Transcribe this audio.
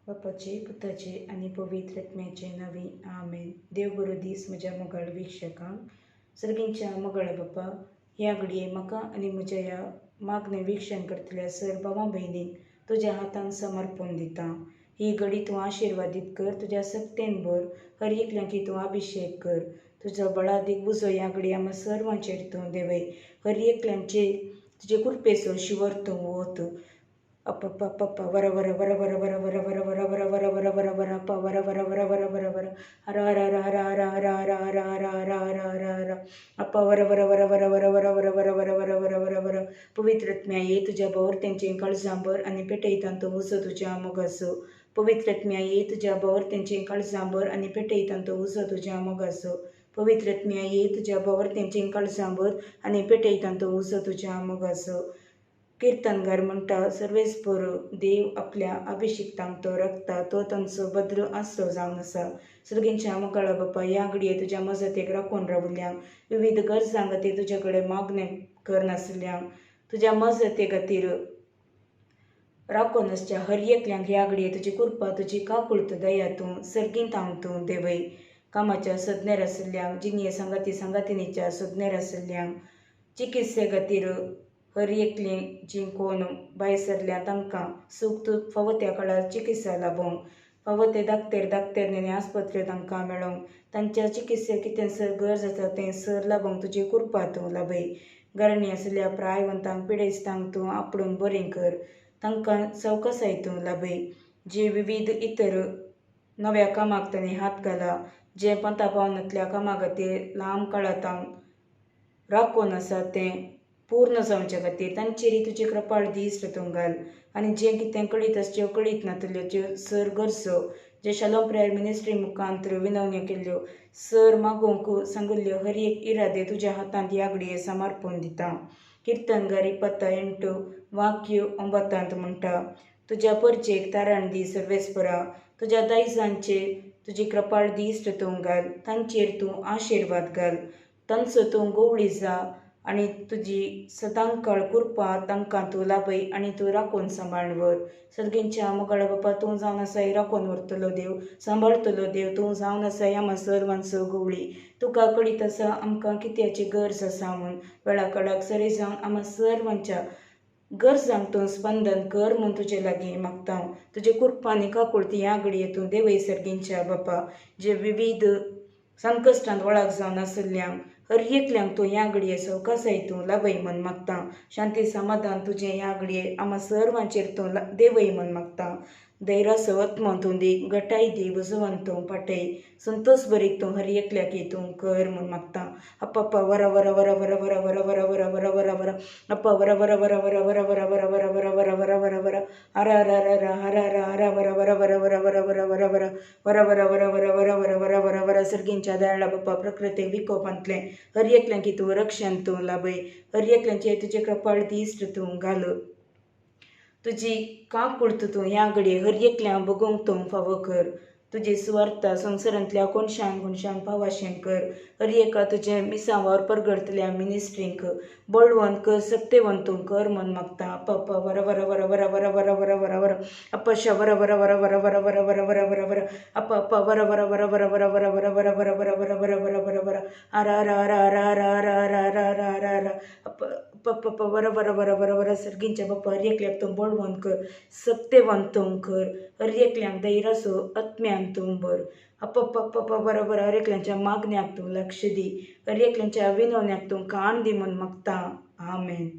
बापाचे पुताचे आनी पवित्र आत्म्याचे नांवी आमेन. देव बरो दीस म्हज्या मोगाळ वीक्षकांक. सर्गींच्या मोगाळ बापा, ह्या घडये म्हाका आनी म्हज्या ह्या मागणें वीक्षण करतल्या सर भावा भयणींक तुज्या हातान समर्पण दिता. ही घडी तूं आशिर्वादीत कर, तुज्या सक्तेन भर, हर एकल्यांक तूं अभिशेक कर. तुजो बळादीक उजो ह्या घडये आमकां सर्वांचेर तूं देवय. हर एकल्यांचेर तुजे कृपेचो शिवर तूं वत. अप्पा पप्पा वर वर वर वर वर वर वर वर वर वर वर वर वर अप्पा वर वर वर वर वर वर हर हर हर हर हर हर हर हर हर हर हर हर हर अप्पा वर वर वर वर वर वर वर वर वर वर वर वर वर. पवित्र आत्म्या ये, तुज्या भोंवतणचें काळजां भर आनी पेटयता तो उजो तुज्या मोगाचो. पवित्र आत्म्या ये, तुज्या भोंवतणचें काळजां भर आनी पेटयता तो उजो तुज्या मोगाचो. पवित्र आत्म्या ये, तुज्या भोंवतणचें काळजां भर आनी पेटयता तो उजो तुज्या मोगाचो. किर्तनगार म्हणटा, सर्वेस्पर देव आपल्या अभिषिक्तांक तो राखता, तो तांचो भद्र आसरो जावन आसा. सर्गींच्या मोगाळा बापा, ह्या घडये तुज्या मजतेक राखून रावल्ल्यांक, विविध गरजां खातीर तुज्या कडेन मागणें करनासल्ल्यांक, तुज्या मजते खातीर राखून आसच्या हर एकल्यांक ह्या घडये तुजी कृपा, तुजी काकुळट दया तूं सर्गींत हांव तूं देवय. कामाच्या सोदनेर आशिल्ल्यांक, जिणये सांगाती सांगातिनीच्या सोदनेर आशिल्ल्यांक, चिकित्से खातीर हर एकलीं जीं कोण भायर सरल्या तांकां सूख तूं फावो त्या काळार चिकित्सा लाबोवंक, फावो ते दाक्तेर दाक्तेरनी आस्पत्र्यो तांकां मेळोवंक, तांच्या चिकित्से कितें सर गरज आसा तें सर लाबोवंक तुजी कृपा तूं लाबय. गरणी आशिल्ल्या प्रायवंतांक पिडेस्तांक तूं आपडून बरें कर, तांकां सवकासाय तूं लाबय. जी विविध इतर नव्या कामाक तांणी हात घाला, जें पंथा पावनांतल्या कामा खातीर लांब काळांत राखून आसा तें पूर्ण जावचे खातीर तांचेरय तुजी कृपाळ दीस तूं घाल. आनी जें कितें कळीत आसच्यो कळीत नातल्यो त्यो सर गरजो जे शालोम प्रेयर मिनिस्ट्री मुखांत विनवण्यो केल्ल्यो सर मागोवंक सांगिल्ल्यो हर एक इरादे तुज्या हातांत ह्या घडये समर्पण दिता. किर्तनगार 28 वाक्य 9 म्हणटा, तुज्या परचेक तारण दी सर्वेस्परा, तुज्या दायजांचेर तुजी कृपाळ दीस तूं घाल, तांचेर तूं आशिर्वाद घाल, तांचो तूं गोवळी जा आनी तुजी सदांकाळ कृपा तांकां तूं लाबय आनी तूं राखून सांबाळून व्हर. सर्गींच्या मोगाळ बापा, तूं जावन आसाय राखून व्हरतलो देव, सांबाळतलो देव, तूं जावन आसाय आमकां सर्वांचो गवळी. तुका कळीत आसा आमकां कित्याची गरज आसा म्हूण, वेळा काळाक सरी जावन आमकां सर्वांच्या गरजांक तूं स्पंदन कर म्हूण तुजे लागीं मागता. तुजे कृपा आनी काकुळटी ह्या घडये तूं देवय सर्गींच्या बापा, जे विविध संकश्टांत वळख जावन आशिल्ल्यांक हर एकल्यांक तूं ह्या घडये सवकासाय तूं लाबय म्हूण मागता. शांती समाधान तुजें ह्या घडये आमकां सर्वांचेर तूं देवय म्हूण मागता. धैर्याचो आत्मो तूं दी, गटाय दी, बुजवण तूं पाटय, संतोश बरीक तूं हर एकल्याक तूं कर म्हूण मागता. अप्पा वर वर वर वर वर वर वर वर वर वर वर अप्पा वर वर वर वर वर वर वर वर वर वर वर वर वर हर हर हर हर हर हर हर वर वर वर वर वर वर वर वर वर वर वर वर वर वर वर वर वर. सर्गींच्या दयाळा बापा, प्रकृती विकोपांतलें हर एकल्यांक तूं रक्षण तूं लाबय, हर एकल्यांचे तुजे कृपाळ दीस तूं घाल. तुजी काकुळट तूं ह्या घडये हर एकल्यांक भोगोवंक तूं फावो कर. तुजी सुवार्ता संवसारांतल्या कोनशान कोनशान पावाशें कर. हर एका तुजें मिसांवार परगडतल्या मिनिस्ट्रींक बळवंत कर, सक्तेवंत तूं कर म्हूण मागता. अप्पा वर वर वर वर वर वर वर वर वर अप्पा श वर वर वर वर वर वर वर वर वर वर अप्पा अप्पा वर वर वर वर वर वर वर वर वर वर वर वर वर वर वर हर हर हर हर हर हर हर हर हर हर हर अप्पा अप्पा वर वर वर वर वर. सर्गींच्या बापा, हर एकल्याक तूं बळवंत कर, सक्तेवंत तूं कर, हर एकल्यांक धैर्याचो आत्म्यान तूं भर. अप्पा अप्पा वर वर हर एकल्यांच्या मागण्याक तूं लक्ष दी, हर एकल्यांच्या विनवण्याक तूं कान दी म्हूण मागता. आमेन.